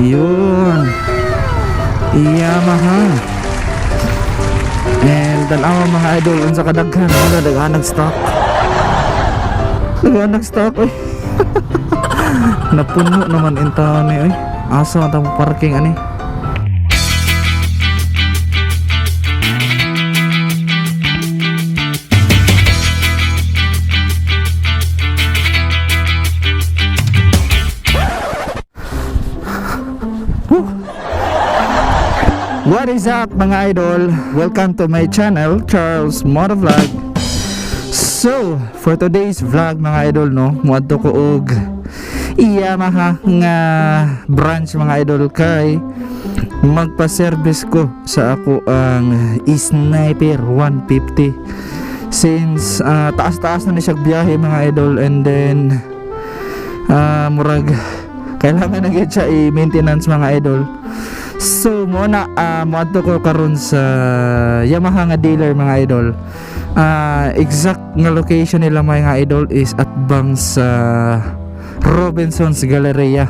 Yun. Yamaha. And tanawa, mga idol, unsa kadaghan, wala, daghan stock. Daghan stock oy. Napuno naman in town ni oy. Asa man ta mo parking ani? Woo! What is up, mga idol? Welcome to my channel, Charles Motovlog. So, for today's vlog, mga idol, no, muadto ko og Yamaha nga branch, mga idol, kay magpa-service ko sa ako ang Sniper 150 since taas-taas na ni siya biyahe, mga idol, and then murag kailangan na gyud siya i-maintenance, mga idol. So mo na moadto ko karon sa Yamaha nga dealer, mga idol. Exact nga location nila, mga idol, is atbang sa Robinson's Galleria.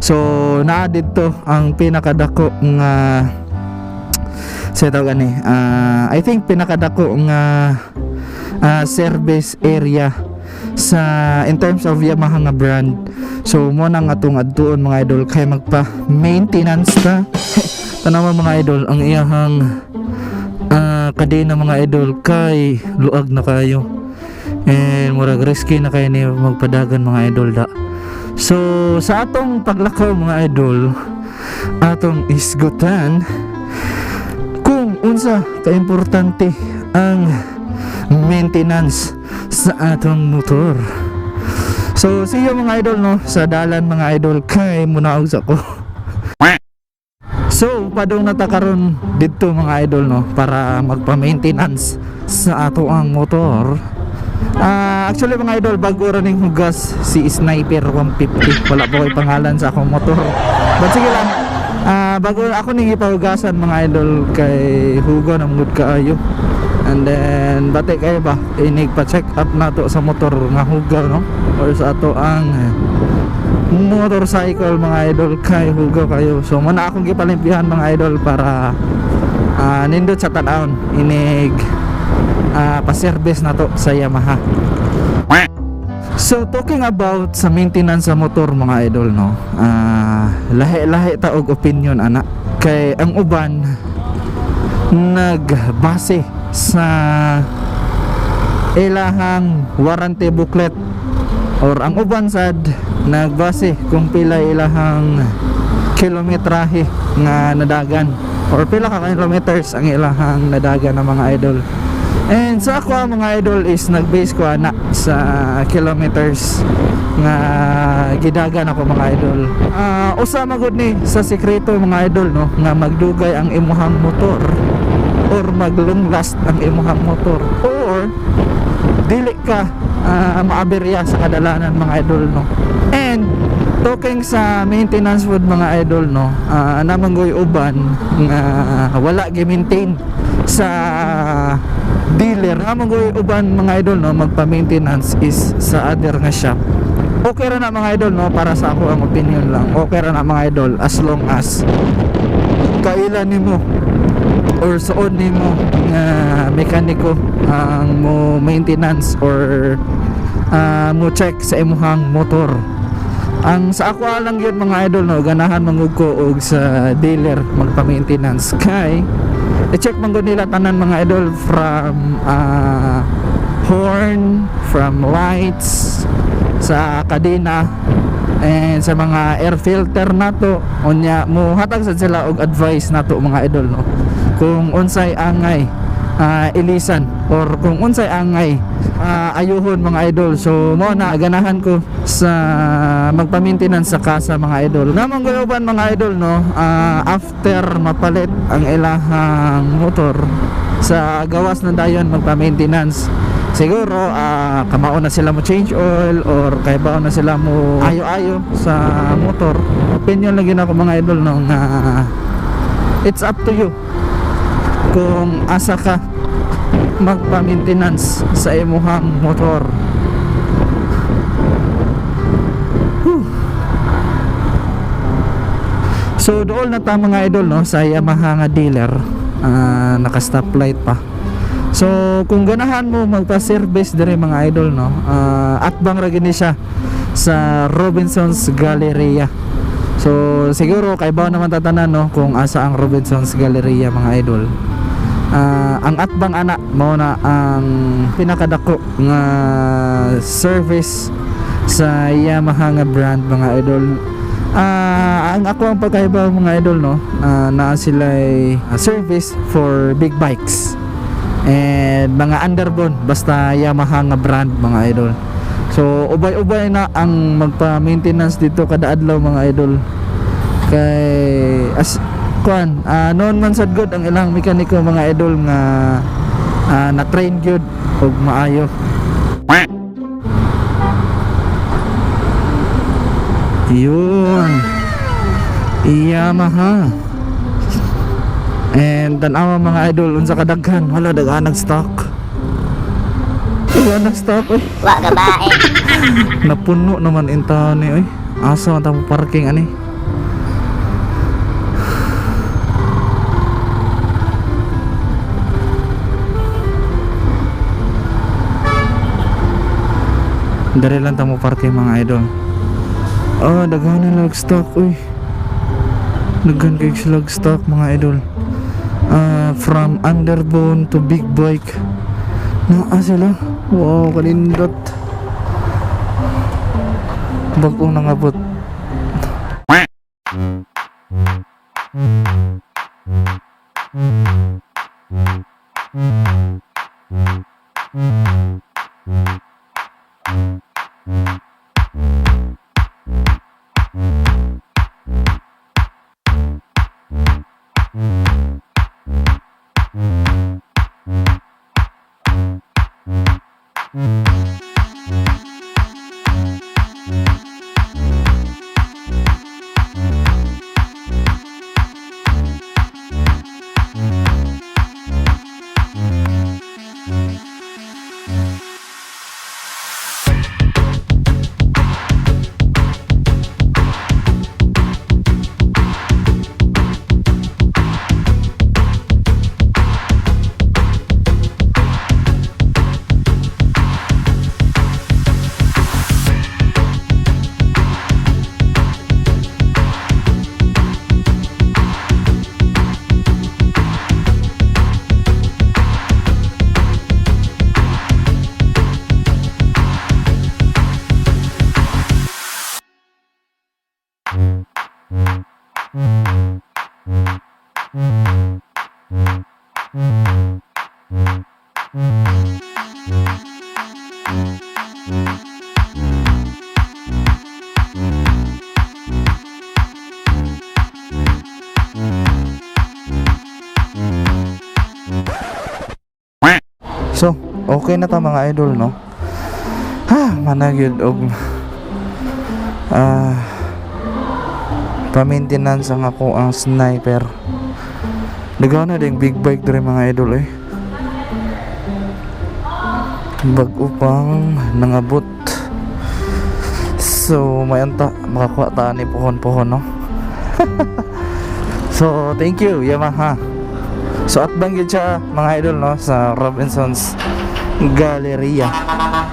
So naa didto ang pinakadako nga sa tawag ani, I think pinakadako nga service area sa in terms of Yamaha nga brand. So mo na nga atong adtuon, mga idol, kay magpa maintenance ta. Tanawa, mga idol, ang iyahang kadena, mga idol, kay luag na kayo and murag risky na kayo ni magpadagan, mga idol, da. So sa atong paglakaw, mga idol, atong isgutan kung unsa kaimportante ang maintenance sa atong motor. So see you, mga idol, no, sa dalan, mga idol, kay munaog sa ko. So padung na ta karon didto, mga idol, no, para magpa-maintenance sa ato ang motor. Actually, mga idol, bago ra ning hugas si Sniper 150. Wala pa ko'y pangalan sa akong motor. But sige lang. Bago ako ning ipahugasan, mga idol, kay hugaw na gud kaayo. And then bati kayo ba inig pa check up nato sa motor nga hugaw, no, or sa ato ang motorcycle, mga idol, kay hugaw kayo. So mo na akong gipalimpihan, mga idol, para nindot sa tan-awon inig pa-service na to sa Yamaha. So talking about sa maintenance sa motor, mga idol, no. Lahi-lahi ta og opinion ana. Kay ang uban nagbase sa ilahang warranty booklet or ang uban sad nagbase kung pila ilahang kilometrahe nga nadagan or pila ka kilometers ang ilahang nadagan ng, mga idol. And sa ako, ang mga idol, is nag-base ko ana sa kilometers nga gidagan ako, mga idol. Usa magud ni sa sekreto, mga idol, no, nga magdugay ang imuhang motor or mag-long last ang imuhang motor or dili ka maaberya sa kadalanan, mga idol, no. And talking sa maintenance food, mga idol, no, naa man goy uban nga wala gi-maintain sa dealer. Naa man goy uban, mga idol, no, magpa-maintenance is sa other nga shop. Okay ra na, mga idol, no, para sa ako ang opinion lang. Okay ra na, mga idol, as long as kaila nimo or suod nimo nga mekaniko ang mo maintenance or mo check sa imuhang motor. Ang sa ako lang yun, mga idol, no, ganahan mangud ko og sa dealer magpa-maintenance kay i-check man gud nila tanan, mga idol, from horn, from lights, sa kadena and sa mga air filter nato. Unya mo hatag sad sila og advice nato, mga idol, no, kung unsay angay ilisan or kung unsay angay ayuhon, mga idol. So mo na ganahan ko sa magpa-maintenance sa kasa, mga idol. Naa man goy uban, mga idol, no, after mapalit ang ilahang motor sa gawas na dayon magpa-maintenance. Siguro kamao na sila mo change oil or kay na sila mo ayo-ayo sa motor. Opinion lang yun ako, mga idol, no, nga it's up to you kung asa ka magpa-maintenance sa imuhang motor. Whew. So dool na ta, mga idol, no, sa Yamaha nga dealer. Naka stoplight pa. So kung ganahan mo magpa-service dire, mga idol, no, atbang ra gini siya sa Robinson's Galleria. So siguro kay naman tatanan, no, kung asa ang Robinson's Galleria, mga idol. Ang atbang ana mao na ang pinakadako nga service sa Yamaha nga brand, mga idol. Ang ako ang pagkaiba, mga idol, no, naa sila service for big bikes and mga underbone, basta Yamaha nga brand, mga idol. So ubay-ubay na ang magpa-maintenance dito kada adlaw, mga idol, kay as kuan noon man sad good ang ilang mekaniko, mga idol, nga na train gyud og maayo. Yun, Yamaha. And tanawa, mga idol, unsa kadaghan. Wala, daghan nag stock, daghan nag stock oy. Wa ka bae. Napuno naman in taon ni oy. Asa man ta mo parking ani? Dere lang ta mo parking, mga idol. Oh, daghan na lag stock oy. Daghan kay sila stock, mga idol. From underbone to big bike. Naa sila. Wow, kanindot. Bagong nangabot. So, okay na ta, mga idol, no? Ha, managid og pa-maintenance ang ako ang Sniper. Nagawa na ding big bike diri, mga idol, eh. Bag-o pang nangabot. So, mayanta makakuha ta ni pohon-pohon, no? So, thank you, Yamaha. So atbang yun siya, mga idol, no, sa Robinson's Galleria. Hala.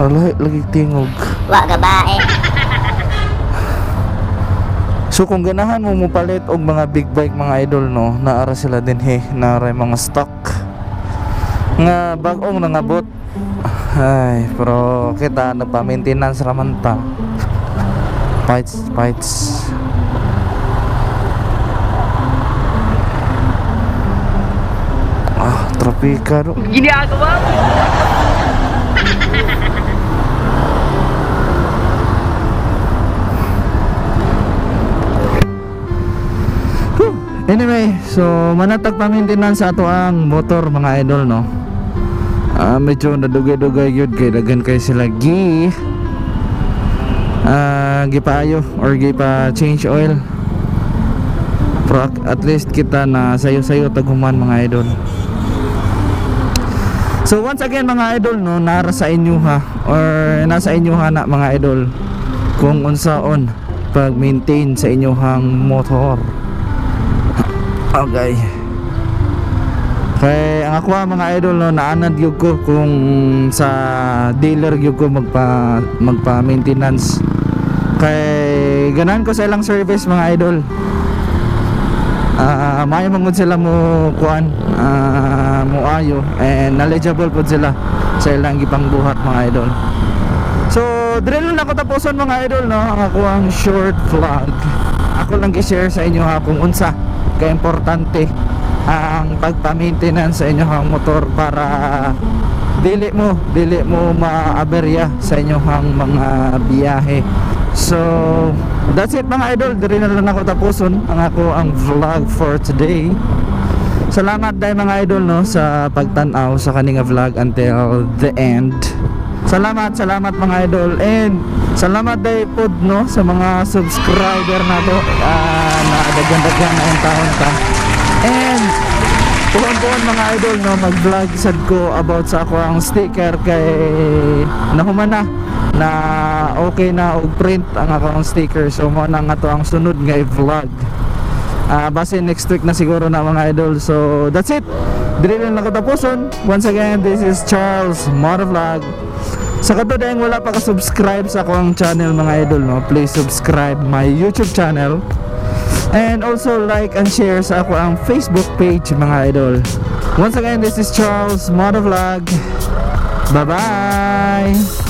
Ala, lagi tingog. Wa ka bae. So kung ganahan mo mupalit og mga big bike, mga idol, no, naara sila din he, naara yung mga stock nga bag-ong nangabot. Ay, pero kita nagpa-maintenance raman ta. Fights, fights. Ah, trapika do. Ginagawa mo? Anyway, so manatag pa-maintenance sa ato ang motor, mga idol, no. Medyo nadugay-dugay yun kay daghan kay sila gi gipaayo or gipa change oil. Pero at least kita na sayo-sayo taghuman, mga idol. So once again, mga idol, no, nara sa inyo ha or nasa inyo ha na, mga idol, kung unsaon pag-maintain sa inyong motor. Okay. Kay ang ako, mga idol, no, naanad gyud ko kung sa dealer gyud ko magpa maintenance. Kay ganahan ko sa ilang service, mga idol. Ah, maayo man gud sila mo kuan, mo ayo and knowledgeable pod sila sa ilang gipangbuhat, mga idol. So, dire lang ako tapuson, mga idol, no, ang ako ang short vlog. Ako lang i-share sa inyo ha kung unsa ka-importante ang pagpa-maintenance sa inyong motor para dili mo maaberya sa inyong mga biyahe. So, that's it, mga idol. Dire na lang ako tapuson ang ako ang vlog for today. Salamat dahil, mga idol, no, sa pagtan-aw sa kaninga vlog until the end. Salamat, salamat, mga idol, and salamat dahil pod, no, sa mga subscriber nato na daghan-daghan na yung taon ta. And puhon-puhon, mga idol, no, mag-vlog sad ko about sa ako ang sticker kay nahuman na na okay na og print ang akong sticker. So mo na nga to ang sunod nga i-vlog. Base next week na siguro na, mga idol. So that's it. Dili lang ako tapuson. Once again, this is Charles Motovlog. Sa kato dahil wala pa ka-subscribe sa akong channel, mga idol, no, please subscribe my YouTube channel. And also like and share sa ako ang Facebook page, mga idol. Once again, this is Charles Motovlog. Bye-bye!